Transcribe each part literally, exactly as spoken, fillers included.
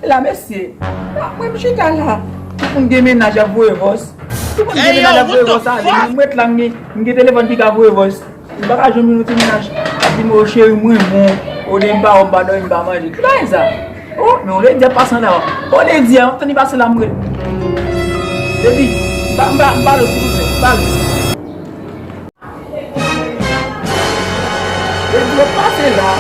La, mesye. Ah, mwen, m chita la. Tout moun gen mennaj ap voye vòs. Tout moun gen mennaj ap voye vòs ale. Mwen, m ret la, m gen, m gen telefòn ki ka voye vòs. M pa ka jwenn yon ti mennaj k ap di m, "O cheri, m renmen w." Olye m pa wè, m pa dòmi, m pa manje. Ki bagay sa? Oh, men yon ledi ap pase anlè a. Oh, ledi a, m ap tann li pase la, m ret. Baby, m pa, m pa, m pa lo, silvouplè, m pa lo. Epi w ap pase la,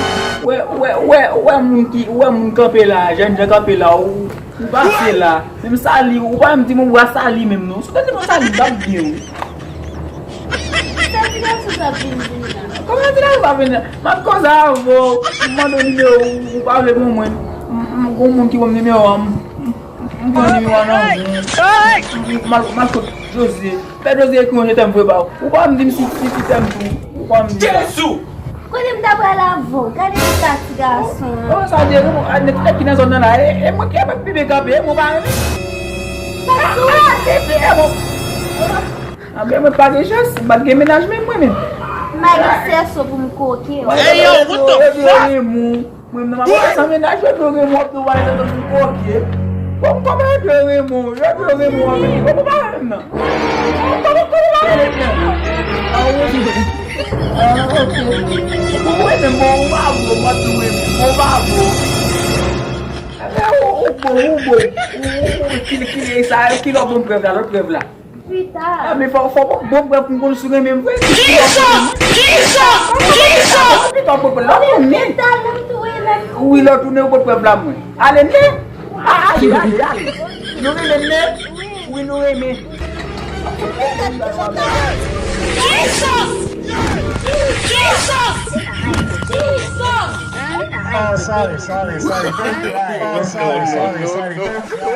wè, wè, wè, wè moun ki, wè moun kanpe la, jènjan kanpe la, ou, ou pase la, menm sali, ou pa menm di mwen w a sali menm non. Si w te di mwen sali, m t ap byen wi. Sa ti gason sa vin di la? Kòman ti gason sa vin la? M ap koze avè w, m mande w nimewo w, ou pa vle ban mwen. M, m, gon moun ki ban m nimewo a, m, m, m pran nimewo a nan men w. M, m, m al, m al kot Jose. Fè Jose ekri yon je t'aime vre ba w. Ou pa m di m si, si, si t'aime tou. Ou pa m di sa. Jezi! Kote m ta pral avè w? Gade eta ti gason an. Oh, sa vle di, bon, a, nèg, nèg ki nan zòn nan la, e, e mwen ki ap bebe kanpe, e mwen pa renmen. Ah, ah, bebe, e mwen. Ah, ben mwen pa gen chans, m pa t gen mennaj menm mwen menm. M pa gen sèso pou m koke w. Hey, yo, what the fuck? Mwen menm ap pase an mennaj, yo dwe renmen w ap tou pale tankou m koke. Bon, kòman yo dwe renmen w? Yo dwe renmen w anpil. Bon, mwen pa renmen nan. Kòman, kòman pa renmen nan? Ah, wi. Ah, ok. Bon, mwen menm, bon, ou pa bon, m ap tou renmen. Bon, ou pa bon. Ebyen, ou, ou bon, ou bon. Ou, ou, ou, ki, ki, sa, ki lè w bon prèv la, lòt prèv la? Pita. Ah, men fò, fò bon, bon prèv pou m konn si w renmen m vre. Kisa? Kisa? Kisa? Pita, bon prèv la, bon, men. Wi, lè w tounen, ou pot prèv la mwen. Ale, men. Ah, ale, ale, ale. Nou renmen, men. Wi, nou renmen. Kisa? Kisa? Kisa? Oh, sorry, sorry, sorry. Don't cry. Oh, sorry, sorry, sorry. Don't cry.